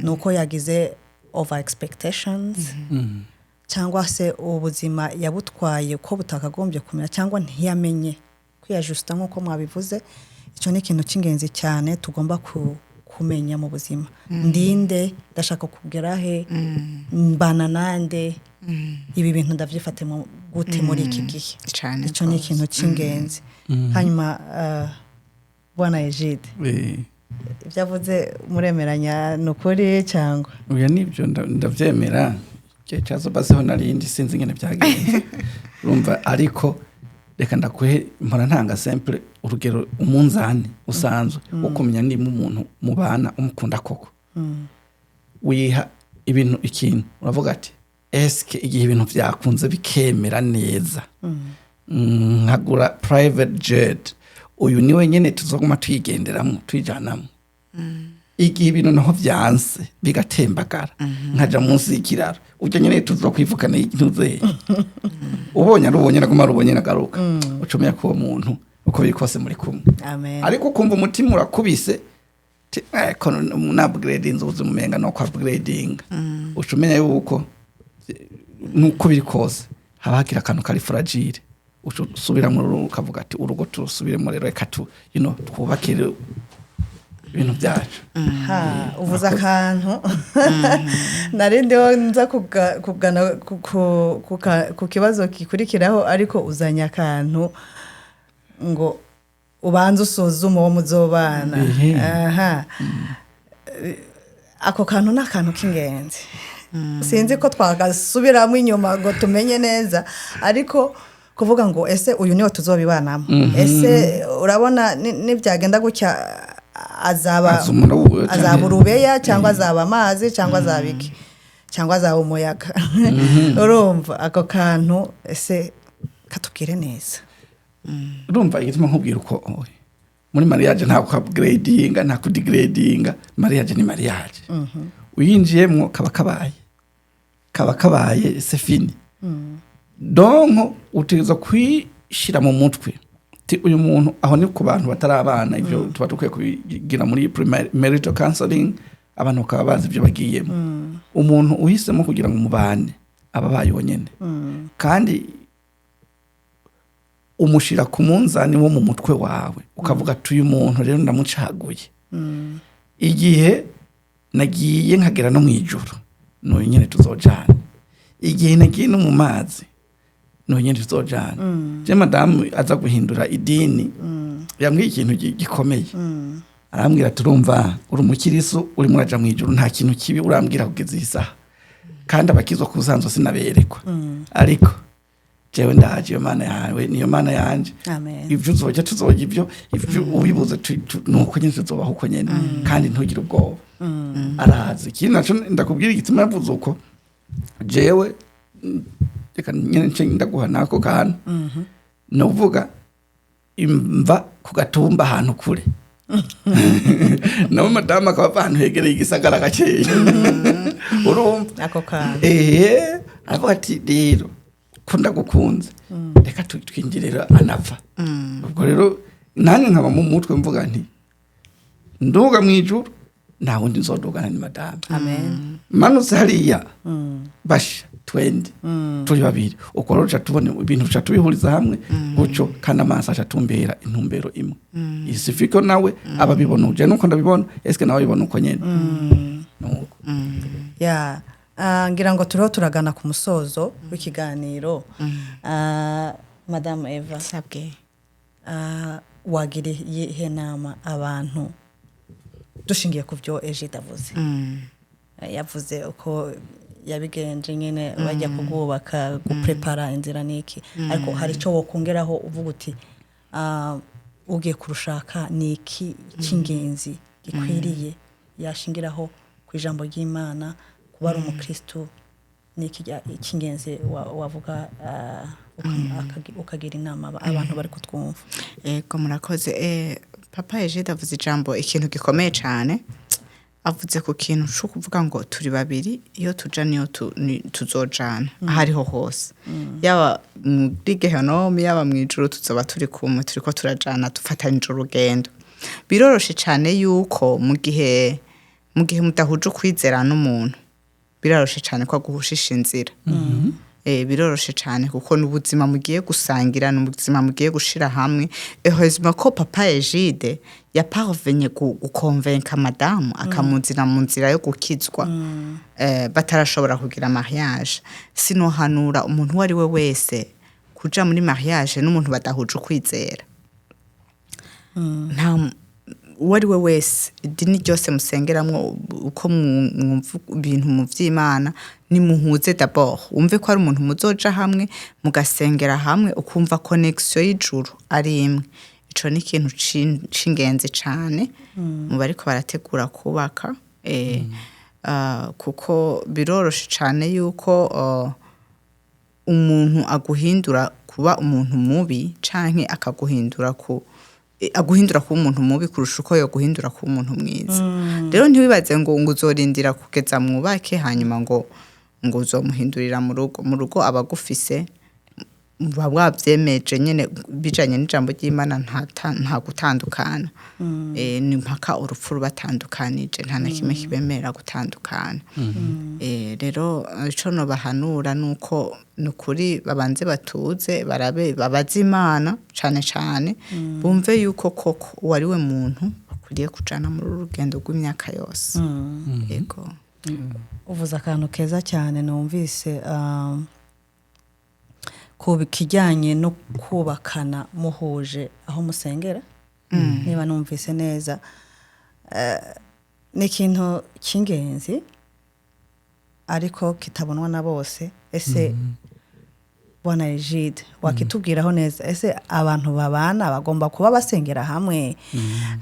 ni uko yagize over expectations, cyangwa se ubuzima yabutwaye uko butakagombye kumera, cyangwa ntiyamenye kwiyajusta nk'uko mwabivuze. Icyo ni ikintu cy'ingenzi cyane tugomba kumenya mu buzima: ndinde, ndashaka kugera he, mbana nande, ibi bintu ndabyifate gute muri iki gihe? Cane. Icyo ni Rwose. ikintu cy'ingenzi. Hanyuma bwana Egide, ibyo avuze muremeranya, ni ukuri cyangwa? Oya, nibyo, ndavyemera. Igihe cya zoba siho narindi, sinzi ingene byagenze, urumva. Ariko reka ndakuhe, mpora ntanga simple urugero, umunzani usanzwe wo kumenya niba umuntu mubana umukunda koko. Wiha ibintu, ikintu uravuga ati: "Eske igihe ibintu byakunze bikemera neza, nkagura private jet, uyu niwe nyene tuzoguma tuyigenderamo, tuyijanamo? Igihe ibintu naho byanse bigatembagara, nkaja munsi y'ikiraro, ujya nyene tuzokwivukana ntuzeye?" Ubonye ari ubonye, naguma ari ubonye, nagaruka, uca umenya ko uwo muntu uko biri kose muri kumwe. Amen. Ariko ukumva umutima urakubise ti, ko na upgrading ubuzima, umenga no upgrading, uca umenya yuko nuko biri kose haba hakiri akantu kari fragile. Uca usubiramo rero ukavuga ati: "Urugo turusubiremo rero, reka tu twubakire ibintu byacu." Ha, uvuze akantu nari ndiho nza kugana ku kibazo gikurikiraho, ariko uzanye akantu ngo ubanze usuzume uwo muzobana. Aha, ako kantu ni akantu k'ingenzi. Sinzi ko twagasubiramo inyuma ngo tumenye neza, ariko kuvuga ngo: "Ese uyu niwe tuzobibanamo? Ese urabona nibyagenda gutya azaba Azumura azaba urubeya, cyangwa azaba amazi, cyangwa azaba iki, cyangwa azaba umuyaga?" Urumva ako kantu, ese katubwire neza. Urumva igituma nkubwira uko, oye, muri mariage nta ku-upgradinga, nta kudegradinga. Mariage ni mariage, uyinjiyemwo kaba kabaye, kaba kabaye, c'est fini. Donc utegerezwa kwishira mu mutwe ti uyu muntu. Aho ni ku bantu batari abana, ibyo tuba dukwiye kubigira muri marital counseling, abantu bakaba bazi ibyo bagiyemo. Umuntu uhisemo kugira ngo mubane aba abaye wenyine, kandi umushira ku munzani wo mu mutwe wawe, ukavuga ati: "Uyu muntu rero ndamucaguye, igihe nagiye nkagera no mu ijuru n'uyu nyine tuzojana, igihe nagiye no mu mazi n'uyu nyine tuzojana." Je madamu aza guhindura idini, yambwiye ikintu gikomeye. Arambwira ati: "Urumva uri umukirisu, urimo uraja mu ijuru, nta kintu kibi urambwira kugeza iyi saha, kandi abakizwa ku busanzwe sinaberekwa, ariko jewe ndaje, iyo mana yawe niyo mana yanje." Amen. Ibyo uzojya tuzojya, ibyo ubibuze nuko nyine tuzobaho uko nyene, kandi ntugire ubwoba, arazi. Ikindi naco ndakubwira igituma yavuze uko, jewe Reka nyene nce ndaguha nako kantu. Novuga imva ku gatumba ahantu kure, nawe madamu akaba ava ahantu hegereye igisagara gakeya, urumva? Ako kantu. Aravuga ati: "Rero ko ndagukunze, reka twinjire." Anava ubwo rero nanjye nkaba mu mutwe mvuga nti: "Nduga mu ijuru, nta wundi nzodugana, ni madamu." Amen. Manutse hariya, basha twende turi babiri. Uko rero tuca tubona ibintu, tuca tubihuriza hamwe gutyo, kandi amaso aca atumbera intumbero imwe. Isifiko nawe aba abibona uje nuko ndabibona, eske nawe abibona uko nyene? Nuko. Ya, ngira ngo turiho turagana ku musozo w'ikiganiro. Madamu Eva, Sabwe. Wagira iyihe nama abantu dushingiye ku byo Egide avuze? Yavuze uko yabigenje nyine bajya kubwubaka, guprepara inzira n'iki, ariko hari icyo wokongeraho uvuga uti: "Ugiye kurushaka, ni iki cy'ingenzi gikwiriye yashingiraho ku ijambo ry'Imana, kuba ari umukristu?" Ni iki cy'ingenzi wavuga, ukagira inama abantu bari kutwumva? Ego, murakoze. Papa Egide avuze ijambo, ikintu gikomeye cyane. Avuze ku kintu cyo kuvuga ngo turi babiri, iyo tuja niyo tuzojana aho ariho hose, yaba muri gehenomu, yaba mu ijuru, tuzoba turi kumwe, turiko turajana, dufatanije urugendo. Biroroshe cyane yuko mu gihe mudahuje ukwizera n'umuntu, biroroshe cyane ko aguhushisha inzira. Biroroshe cyane, kuko ni ubuzima mugiye gusangira, ni ubuzima mugiye gushira hamwe. Heureusement ko papa Egide yaparvenye gukonvenka madamu, akamuzina mu nzira yo gukizwa, batarashobora kugira mariage. Sinohanura umuntu uwo ari we wese kuja muri mariage n'umuntu badahuje ukwizera. Nta uwo ari we wese, idini ryose musengeramwo, uko mwumva ibintu mu vy'Imana, nimuhuze d'abord, wumve ko ari umuntu muzoja hamwe, mugasengera hamwe, ukumva connexion y'ijuru ari imwe. Ico ni ikintu c'ingenzi cane mu bariko barategura kubaka, kuko biroroshe cane yuko umuntu aguhindura kuba umuntu mubi, canke akaguhindura ku aguhindura kuba umuntu mubi kurusha uko yoguhindura kuba umuntu mwiza. Rero ntiwibaze ngo uzorindira kugeza mwubake, hanyuma ngo uzomuhindurira mu rugo. Mu rugo abagufise muba wavyemeje nyene bijanye n'ijambo ry'Imana, nta gutandukana. Ni mpaka urupfu rubatandukanije, nta na kimwe kibemerera gutandukana. Rero ico nobahanura nuko nukuri babanze batuze, barabe, babaze Imana cane cane, bumve yuko koko uwo ari we muntu bakwiriye kujana muri uru rugendo rw'imyaka yose. Yego. Uvuze akantu keza cyane numvise, ku kijyanye no kubakana muhuje aho musengera, niba numvise neza. Ni ikintu cy'ingenzi ariko kitabonwa na bose. Ese bwana Egide, wakitubwiraho neza? Ese abantu babana bagomba kuba basengera hamwe?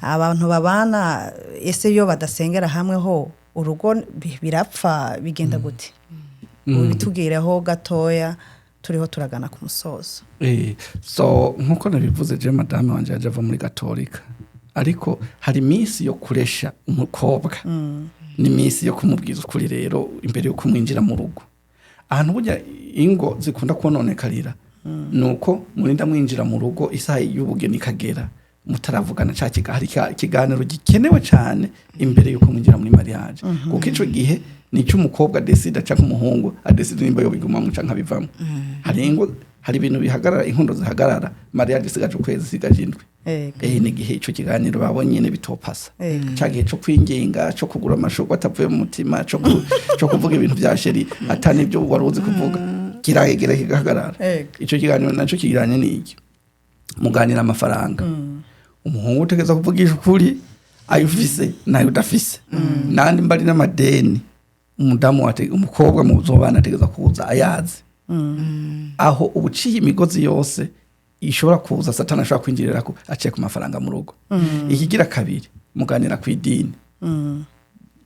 Abantu babana, ese iyo badasengera hamwe ho urugo birapfa, bigenda gute? Ubitubwireho gatoya, turiho turagana ku musozo. So nkuko nabivuze, je madame wanje yaje ava muri Gatolika, ariko hari iminsi yo kuresha umukobwa n'iminsi yo kumubwiza ukuri. Rero imbere yo kumwinjira mu rugo, ahantu burya ingo zikunda kononekarira nuko murinda mwinjira mu rugo, isaha y'ubugeni ikagera mutaravugana. Ca hari ikiganiro gikenewe cane imbere yuko mwinjira muri mariage, kuko ico gihe nico umukobwa adesida canke umuhungu adesida nimba yobigumamwo canke abivamwo. Hari ingo, hari ibintu bihagarara, inkundo zihagarara mariage isigaje ukwezi, isigaje indwi. Ni igihe ico kiganiro babonye nyene bitopasa. Ca gihe co kwinginga, co kugura amashurwe atavuye mu mutima, co kuvuga ibintu vya chéri ata n'ibyo wari uzi kuvuga, kiragera kigahagarara. Ico kiganiro naco kijanye n'iki? Muganira amafaranga. Umuhungu utegeza kuvugisha ukuri, ayo ufise nayo udafise, nandi mbari n'amadeni. Umudamu umukobwa muzobana ategeza kuza ayazi. Aho ubuciye imigozi yose ishobora kuza, Satani ashobora kwinjirirako aciye ku mafaranga mu rugo. Ikigira kabiri, muganira ku idini.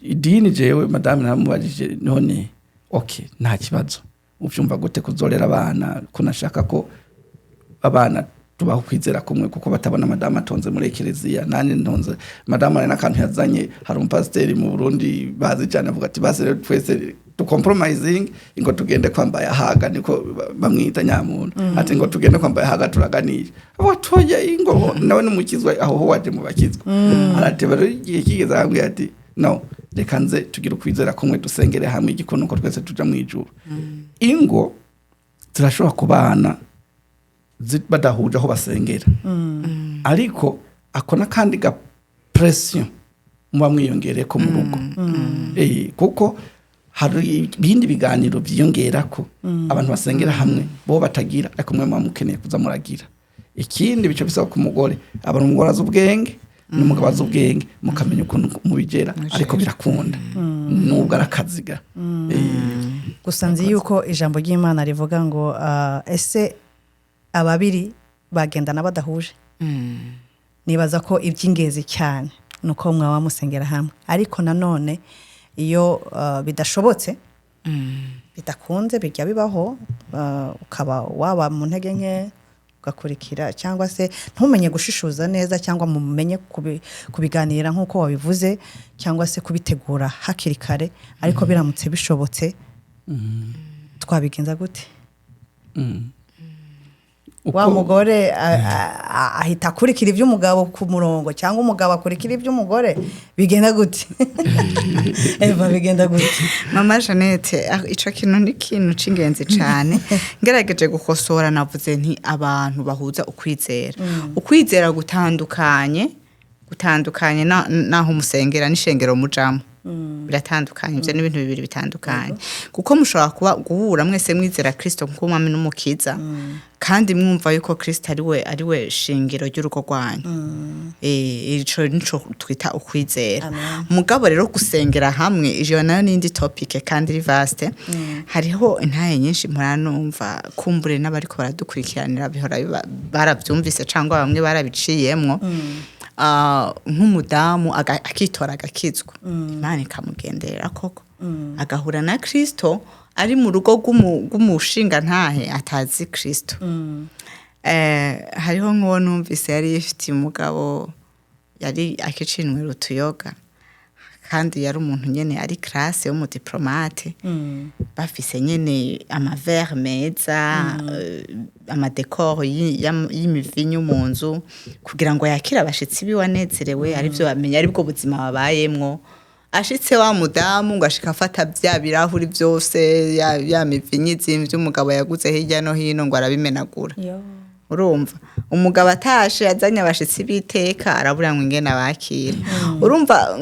Idini, jewe madame naramubajije: "None okay, nta kibazo." Uvyumva gute kuzorera abana, ko nashaka ko abana tubaho kwizera kumwe, kuko batabona madamu atonze muri ekereziya, nanjye ntonze madamu. Hari n'akantu yazanye, hari umupasiteri mu Burundi bazi cyane, avuga ati: "Basi rero twese ducompromising, ngo tugende kwambaye ahaga." Niko bamwita nyamuntu. Ati: "Ngo tugende kwambaye ahaga, turaganisha." Avuga toya ingo nawe n'umukizwa, aho ho waje mu bakizwa. Arateba rero, igihe kigeze arambwira ati: "No, reka nze tugire ukwizera kumwe, dusengere hamwe, igikunu ko twese tuja mu ijuru." Ingo zirashobora kubana badahuje aho basengera, ariko ako n'akandi ga pression muba mwiyongereye ko mu rugo. Kuko hari ibindi biganiro byiyongerako abantu basengera hamwe bo batagira, ariko mwe muba mukeneye kuza muragira. Ikindi bice bisaba ku mugore, abantu, umugore azi ubwenge n'umugabo azi ubwenge, mukamenya ukuntu mubigera, ariko birakunda nubwo ari akaziga. Gusa nzi yuko ijambo ry'Imana rivuga ngo ese ababiri bagendana badahuje? Nibaza ko iby'ingenzi cyane ni uko mwaba musengera hamwe, ariko nanone iyo bidashobotse, bidakunze, bijya bibaho, ukaba waba mu ntege nke ugakurikira, cyangwa se ntumenye gushishoza neza, cyangwa mumenye kubiganira nk'uko wabivuze, cyangwa se kubitegura hakiri kare. Ariko biramutse bishobotse, twabigenza gute? Wa mugore ahita akurikira iby'umugabo ku murongo, cyangwa umugabo akurikira iby'umugore? Bigenda gute, Eva? Bigenda gute? Mama Jeannette, ico kintu ni ikintu c'ingenzi cane. Ngerageje gukosora, navuze nti abantu bahuza ukwizera. Ukwizera gutandukanye naho musengera n'ishengero mujamo biratandukanye. Ivyo ni ibintu bibiri bitandukanye, kuko mushobora kuba guhura mwese mwizera Kristo nk'umwami n'umukiza, kandi mwumva yuko Kristo ari we shingiro ry'urugo rwanyu. Ico nico twita ukwizera. Mugabo rero gusengera hamwe, ivyo nayo n'indi topic kandi iri vaste. Hariho intahe nyinshi mpora numva, kumbure n'abariko baradukurikiranira bihora baravyumvise cyangwa bamwe barabiciyemwo. Nk'umudamu akitora agakizwa, Imana ikamugenderera koko, agahura na Kristo ari mu rugo rw'umushingantahe atazi Kristo. Hariho nk'uwo numvise yari yifitiye umugabo yari akicinwera utuyoga, kandi yari umuntu nyene ari classe w'umudiplomate, bafise nyene amaverre meza, amadécor y'imivinyu mu nzu kugira ngo yakire abashitsi biwe anezerewe, arivyo bamenya, aribwo buzima babayemwo. Ashitse wa mudamu ngo ashika afata vya birahuri vyose, ya mivinyu izimvye umugabo yaguze hirya no hino, ngo arabimenagura. Urumva umugabo atashe azanye abashitsi b'iteka, arabura ngo ingene abakira. Urumva,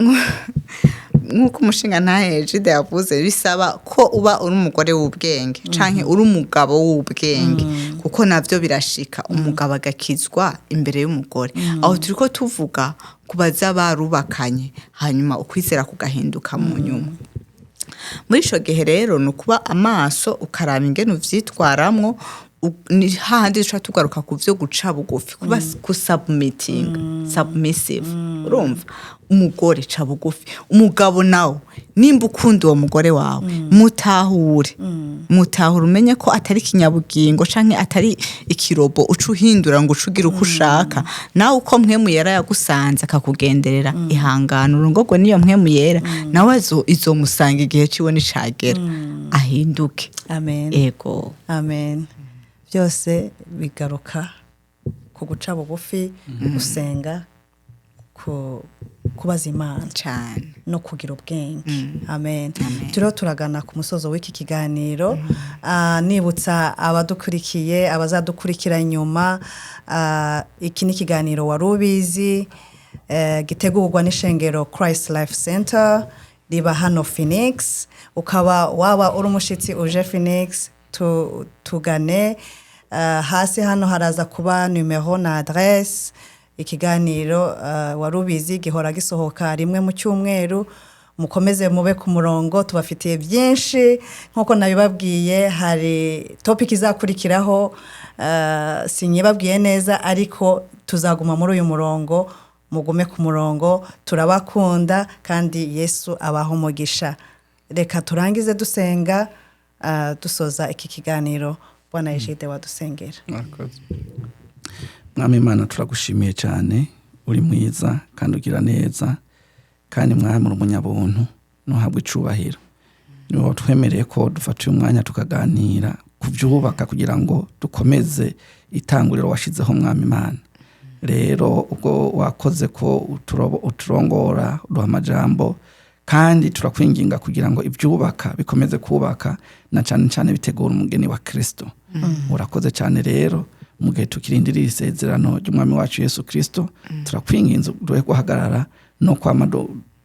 nk'uko umushinga ntahe Jide yavuze, bisaba ko uba uri umugore w'ubwenge canke uri umugabo w'ubwenge, kuko navyo birashika umugabo agakizwa imbere y'umugore. Aho turiko tuvuga ku baza barubakanye, hanyuma ukwizera kugahinduka mu nyuma. Muri ico gihe rero ni ukuba amaso, ukaraba ingene uvyitwaramwo. Ni hahandi duca tugaruka ku vyo guca bugufi, kuba kusubmitting, submissive. Urumva, umugore ca bugufi, umugabo nawe nimba ukunda uwo mugore wawe, mutahure, mutahure, umenye ko atari ikinyabugingo canke atari ikirobo uca uhindura ngo uce ugira uko ushaka. Nawe uko Mpwemu Yera yagusanze akakugenderera, ihangana urongorwe n'iyo Mpwemu Yera, nawe izomusanga igihe ciwe nicagera ahinduke. Amen. Ego. Amen. Byose bigaruka ku guca bugufi, gusenga, kubaza Imana cane no kugira ubwenge. Amen. Turiho turagana ku musozo w'iki kiganiro. Nibutsa abadukurikiye, abazadukurikira nyuma, iki ni ikiganiro Wari Ubizi, gitegurwa n'ishengero Christ Life Center riba hano Phoenix. Ukaba waba uri umushyitsi uje Phoenix, tugane. Hasi hano haraza kuba numero na adresse. Ikiganiro Wari Ubizi gihora gisohoka rimwe mu cyumweru. Mukomeze mube ku murongo, tubafitiye byinshi nk'uko nabibabwiye. Hari topic izakurikiraho, sinyibabwiye neza, ariko tuzaguma muri uyu murongo. Mugume ku murongo, turabakunda kandi Yesu abaho umugisha. Reka turangize dusenga. Dusoza iki kiganiro, Bwana Ejide, wadusengera. Murakoze. Mwami Imana, turagushimiye cyane. Uri mwiza kandi ugira neza, kandi Mwami uri umunyabuntu, ntuhabwe icubahiro. Niwe watwemereye ko dufata uyu mwanya tukaganira ku byubaka kugira ngo dukomeze itanguriro washizeho. Mwami Imana, rero ubwo wakoze ko uturongora, uduha amajambo, kandi turakwinginga kugira ngo ibyubaka bikomeze kubaka, na cyane cyane bitegura umugeni wa Kirisito. Urakoze cyane. Rero mu gihe tukirindiriye isezerano ry'Umwami wacu Yesu Kirisito, turakwinginze duhe guhagarara no kwama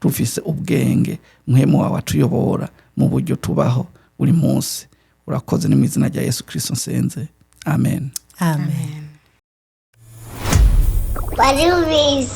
dufise ubwenge. Mpwemu wawe atuyobora mu buryo tubaho buri munsi. Urakoze. Ni mu izina rya Yesu Kirisito nsenze, amen. Amen. Wari ubizi.